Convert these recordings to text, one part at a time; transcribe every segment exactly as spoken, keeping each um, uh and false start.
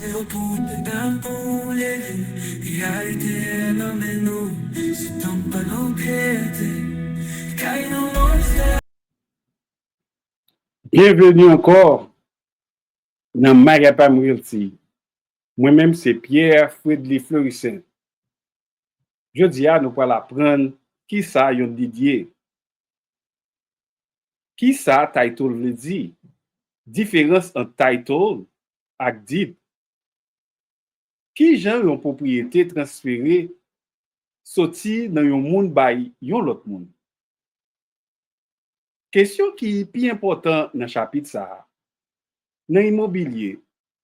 Yo pou pèdan pou leve, reyalite nan men nou, se tanp pa nou pete, kay nou monte. Byenveni ankò nan Magapam Realty. Mwen menm se Pierre Fredly Fleurissaint. Jodi a, nou pral aprann kisa yon deed ye. Kisa title vle di? Diferans ant title ak deed. Kijan yon pwopriyete transfere soti nan yon moun bay yon lòt moun? Kesyon ki pi enpòtan nan chapit sa a, nan imobilye,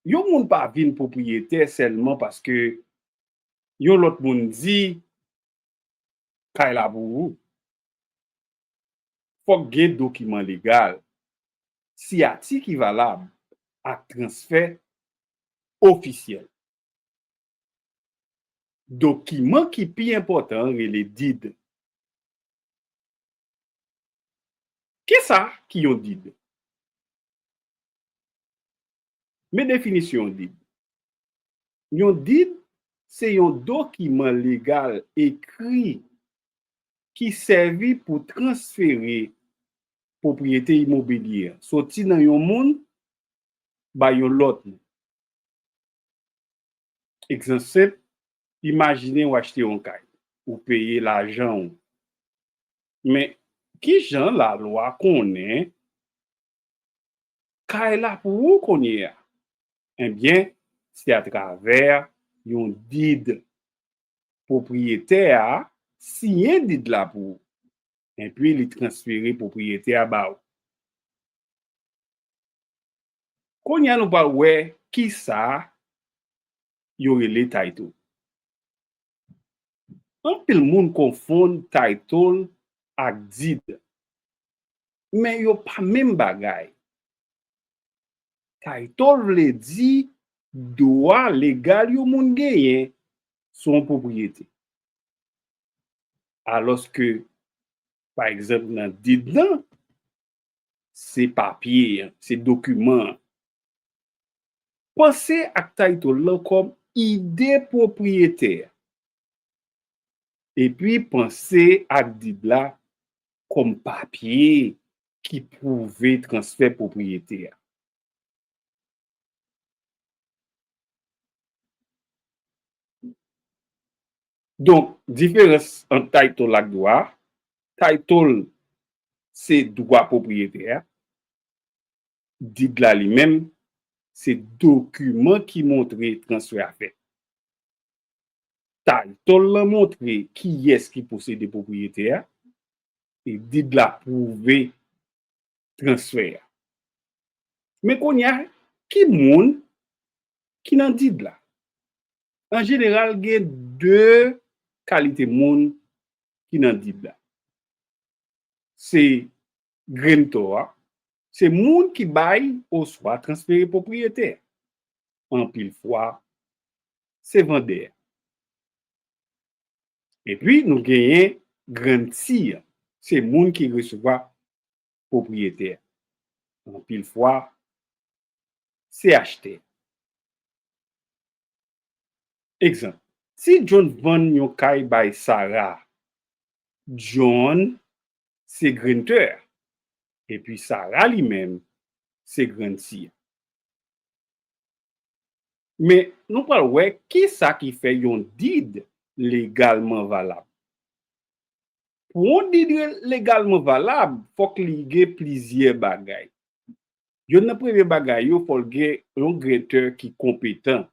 yon moun pa vin pwopriyetè sèlman paske yon lòt moun di, "Kay la pou ou." Fòk gen dokiman legal, siyati ki valab, ak transfè ofisyèl. Dokiman ki pi enpòtan an rele deed. Kisa ki yon deed? Men definisyon yon deed. Yon deed se yon dokiman legal ekri ki sèvi pou transfere pwopriyete imobilye a soti nan yon moun bay yon lòt moun. Egzanp senp, imajine w achte yon kay, ou peye lajan w. Men, kijan lalwa konnen kay la pou ou kounye a? Ebyen, se atravè yon deed. Pwopriyetè a siyen deed la pou ou, epi li transfere pwopriyete a ba ou. Kounye a nou pral wè kisa yo rele title. Anpil moun konfonn title ak deed, men yo pa menm bagay. Title vle di dwa legal yon moun genyen sou yon pwopriyete. Alòske, pa egzanp, nan deed lan, se papye an, se dokiman an. Panse ak title lan kòm ide pwopriyetè a. Epi panse ak deed la kòm papye ki pwouve transfè pwopriyete a. Donk, diferans ant title ak dwa. Title se dwa pwopriyetè a. Deed la li menm, se dokiman ki montre transfè a fèt. Title lan montre kiyès ki posede pwopriyete a, e deed la pwouve transfè a. Men kounye a, ki moun ki nan deed la? An jeneral, gen de kalite moun ki nan deed la. Se grantor a, se moun ki bay oswa transfere pwopriyete a. Anpil fwa, se vandè a. Epi, nou genyen grantee a, se moun ki resevwa pwopriyete a. Anpil fwa, se achtè. Egzanp, si John vann yon kay bay Sarah, John se grantor a, epi Sarah li menm se grantee a. Men, nou pral wè kisa ki fè yon deed legalman valab. Pou yon deed legalman valab, fòk li gen plizyè bagay. Yonn nan premye bagay yo, fò l gen yon grantor ki konpetan.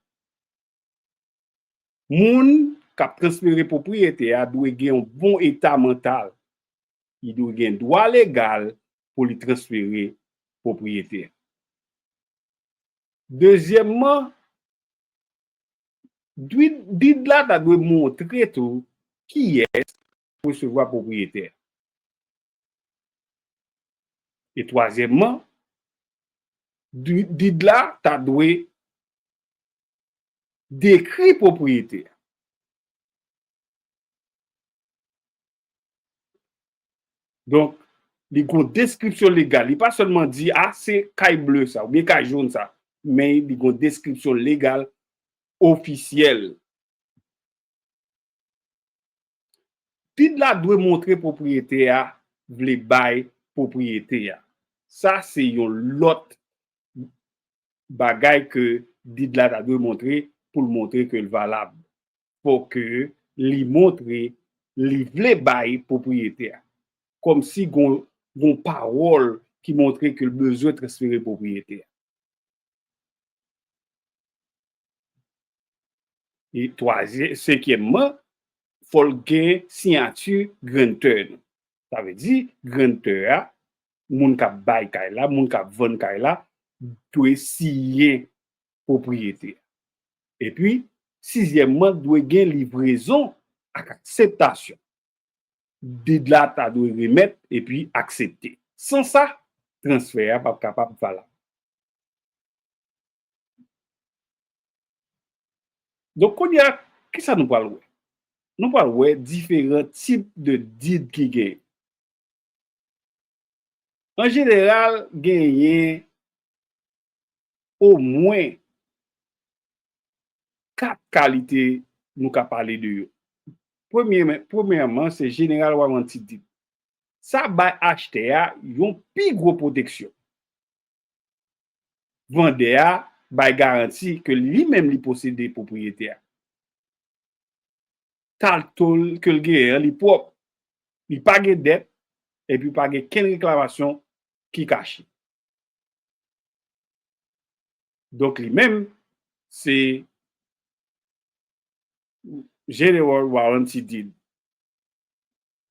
Moun k ap transfere pwopriyete a dwe gen yon bon eta mantal. Li dwe gen dwa legal pou li transfere pwopriyete a. Dezyèmman, deed la ta dwe montre tou kiyès resevwa pwopriyete a. E twazyèmman, deed la ta dwe dekri pwopriyete a. Donk, li gon deskripsyon legal. Li pa sèlman di, "A, se kay ble sa, oubyen kay jòn sa." Men li gon deskripsyon legal ofisyèl. Did la dwe montre pwopriyetè a vle bay pwopriyete a. Sa se yon lòt bagay ke did la ta dwe montre pou l montre ke l valab. Fò ke li montre li vle bay pwopriyete a. Kòmsi gon, gon pawòl ki montre ke l bezwen transfere pwopriyete a. E twazyè-, senkyèmman, fò l gen siyati granntè nan. Sa vle di, granntè a, moun k ap bay kay la, moun k ap vann kay la, dwe siyen pwopriyete a. Epi, sizyèmman, dwe gen livrezon ak akseptasyon. Did la ta dwe remèt epi aksepte. San sa, transfè a p ap kapab valab. Donk, kounye a, kisa nou pral wè? Nou pral wè diferan tip de did ki genyen. An jeneral, genyen omwen kat kalite nou ka pale de yo. Premye, premyèman, se General Warranty Deed. Sa bay achtè a yon pi gwo pwoteksyon. Vandè a bay garanti ke li menm li posede pwopriyete a. Title ke l genyen an, li pwòp. Li pa gen dèt, epi pa gen kenn reklamasyon ki kache. Donk, li menm, se General Warranty Deed.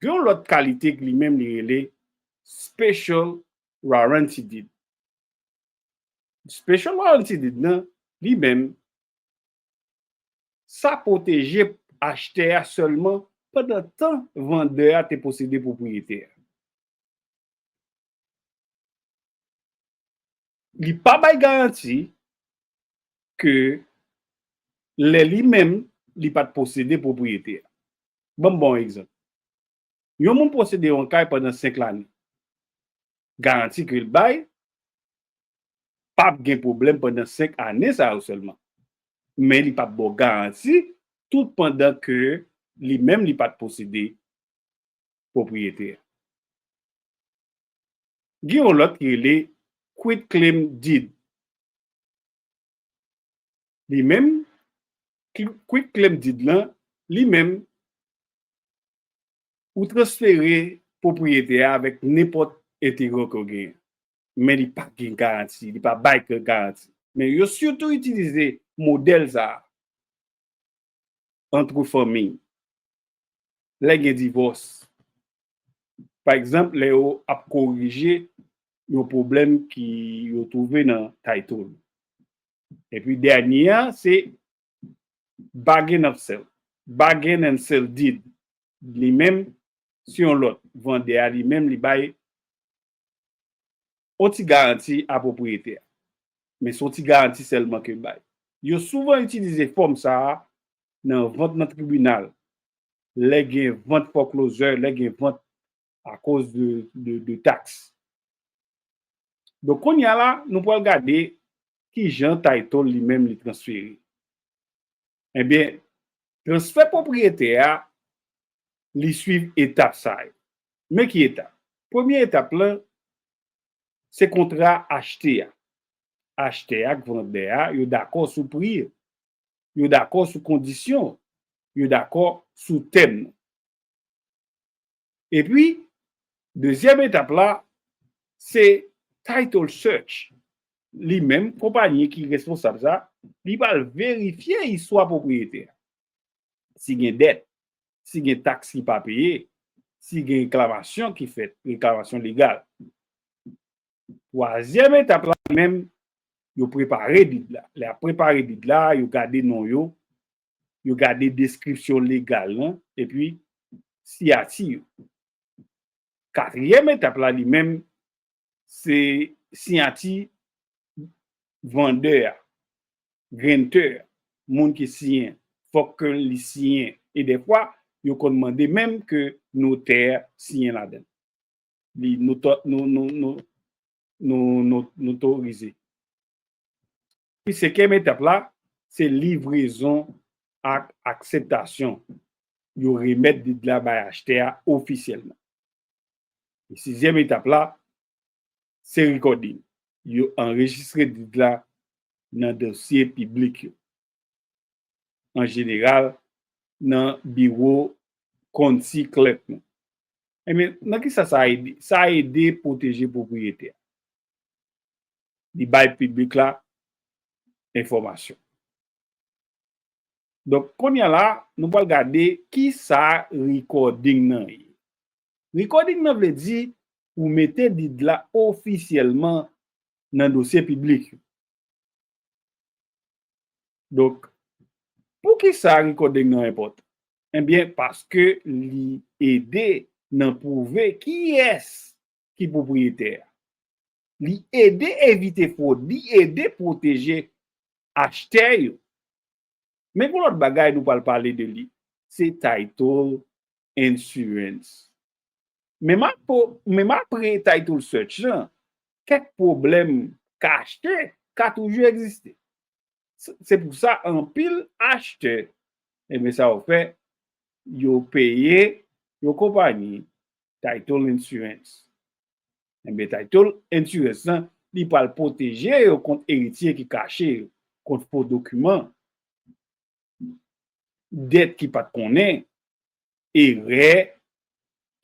Gen yon lòt kalite ki li menm li rele Special Warranty Deed. Special Warranty Deed nan, li menm, sa pwoteje achtè a sèlman pandan tan vandè a te posede pwopriyete a. Li pa bay garanti ke lè li menm, li pa t posede pwopriyete a. Ban m ba w yon egzanp. Yon moun posede yon kay pandan senk lane. Garanti ke l bay, p ap gen pwoblèm pandan senk ane sa yo sèlman. Men li p ap ba w garanti tout pandan ke li menm li pa t posede pwopriyete a. Gen yon lòt ki rele Quitclaim Deed. Li menm, Qui-, Quitclaim Deed lan, li menm, ou transfere pwopriyete a avèk nenpòt enterè ke w genyen. Men li pa gen garanti, li pa bay ke garanti. Men yo sitou itilize modèl sa a antre fanmi. Lè gen divòs. Pa egzanp, lè yo ap korije yon pwoblèm ki yo twouve nan title. Epi dènye a, se bargain and sell. Bargain and sell deed. Li menm, se yon lòt. Vandè a li menm, li bay yon ti garanti a pwopriyetè a. Men se yon ti garanti sèlman ke l bay. Yo souvan itilize fòm sa a nan vant nan tribinal. Lè gen vant foreclosure, lè gen vant akoz de, de, de taks. Donk, kounye a la, nou pral gade kijan title li menm li transfere. Ebyen, transfè pwopriyete a, li swiv etap sa yo. Men ki etap? Premye etap lan, se kontra achte a. Achtè a ak vandè a, yo dakò sou pri yo. Yo dakò sou kondisyon. Yo dakò sou tèm. Epi, dezyèm etap la, se title search. Li menm, konpayi ki responsab sa, li pral verifye istwa pwopriyete a. Si gen dèt, si gen taks ki pa peye, si gen reklamasyon ki fèt, reklamasyon legal. Twazyèm etap la menm, yo prepare deed la. Lè y ap prepare deed la, yo gade non yo, yo gade deskripsyon legal lan, epi siyati yo. Katriyèm etap la li menm, se siyati vandè a, grantor a, moun ki siyen, fòk ke li siyen. E dèfwa, yo konn mande menm ke notè siyen ladan l. Li noto-, no-, no-, no-, no-, no-, notorize. Epi senkyèm etap la, se livrezon ak akseptasyon. Yo remèt did la bay achtè a ofisyèlman. E sizyèm etap la, se recording. Yo anrejistre did la nan dosye piblik yo. An jeneral, nan biwo county clerk nou. Ebyen, nan ki sa sa ede? Sa ede pwoteje pwopriyetè a. Li bay piblik la enfòmasyon. Donk, kounye a la, nou pral gade ki sa recording nan ye. Recording nan vle di ou mete did la ofisyèlman nan dosye piblik yo. Donk, poukisa recording nan enpòtan? Ebyen, paske li ede nan pwouve kiyès ki pwopriyetè a. Li ede evite fwod, li ede pwoteje achtè yo. Men gon lòt bagay nou pral pale de li, se title insurance. Menm apre, menm apre title search lan, kèk pwoblèm kache ka toujou egziste. Se, se pou sa anpil achtè, ebyen sa yo fè, yo peye yon konpayi title insurance. Ebyen, title insurance lan, li pral pwoteje yo kont eritye ki kache yo, kont fo dokiman, dèt ki pa t konnen, erè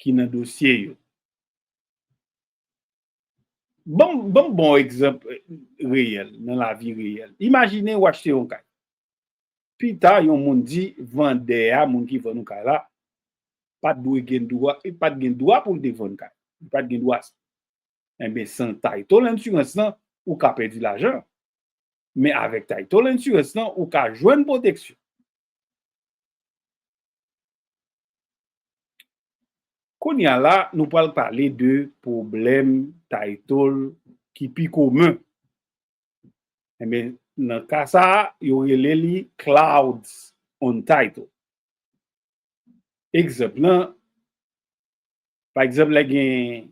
ki nan dosye yo. Ban m, ban m bon egzanp, eh, reyèl, nan lavi reyèl. Imajine w achte yon kay. Pita, yon moun di vandè a, moun ki vann ou kay la, pa t dwe gen dwa, li pa t gen dwa pou l te vann kay. Li pa t gen dwa sa. Enben, san title insurance lan, ou ka pèdi lajan. Men avèk title insurance lan, ou ka jwenn pwoteksyon. Kounye a la, nou pral pale de pwoblèm title ki pi komen. Enben, nan ka sa a, yo rele li clouds on title. Egzanp lan, pa egzanp, lè gen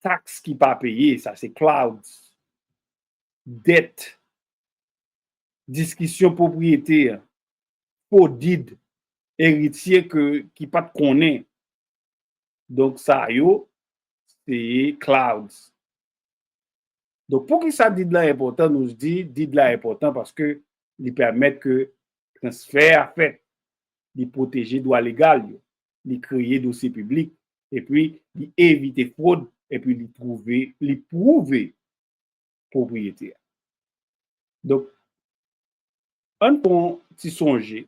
taks ki pa peye, sa se clouds. Dèt, diskisyon pwopriyete, fo did, eritye ke, ki pa t konnen. Donk, sa yo, se clouds. Donk, poukisa did la enpòtan? Nou di did la enpòtan paske li pèmèt ke transfè a fèt, li pwoteje dwa legal yo, li kreye dosye piblik, epi li evite fwod, epi li twouve, li pwouve pwopriyete a. Donk, ann pran ti sonje.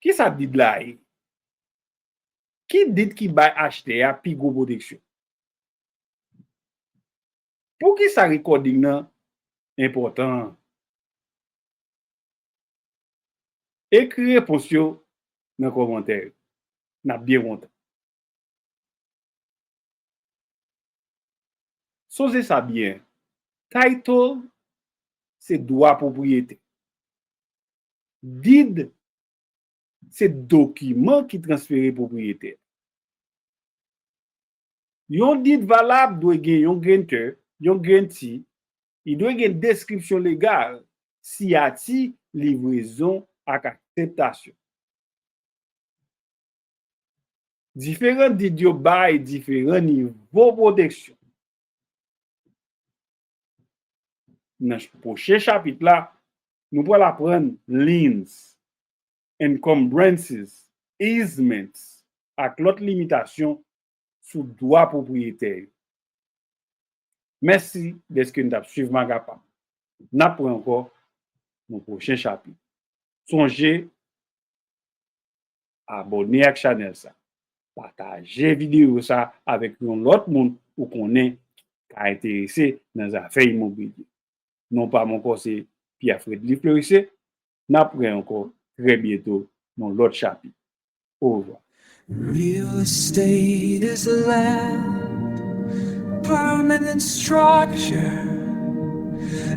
Kisa did la ye? Ki did ki bay achtè a pi gwo pwoteksyon? Poukisa recording nan enpòtan? Ekri repons yo nan kòmantè yo. N ap byen kontan. Sonje sa byen. Title se dwa pwopriyete. Deed se dokiman ki transfere pwopriyete. Yon deed valab dwe gen yon grantor, yon grantee, li dwe gen deskripsyon legal, siyati, livrezon ak akseptasyon. Diferan deed yo bay diferan nivo pwoteksyon. Nan pwochen chapit la, nou pral aprann liens, encumbrances, easements ak lòt limitasyon sou dwa pwopriyetè yo. Mèsi dèske n t ap swiv Magapam. N ap wè ankò nan pwochen chapit. Sonje, abòne ak chanèl sa. Pataje videyo sa avèk yon lòt moun ou konnen ka enterese nan zafè imobilye. Non pa m ankò se Pierre Fredly Fleurisset. N ap wè ankò trè byento nan lòt chapit. Au revoir. Real estate is a land, permanent structure.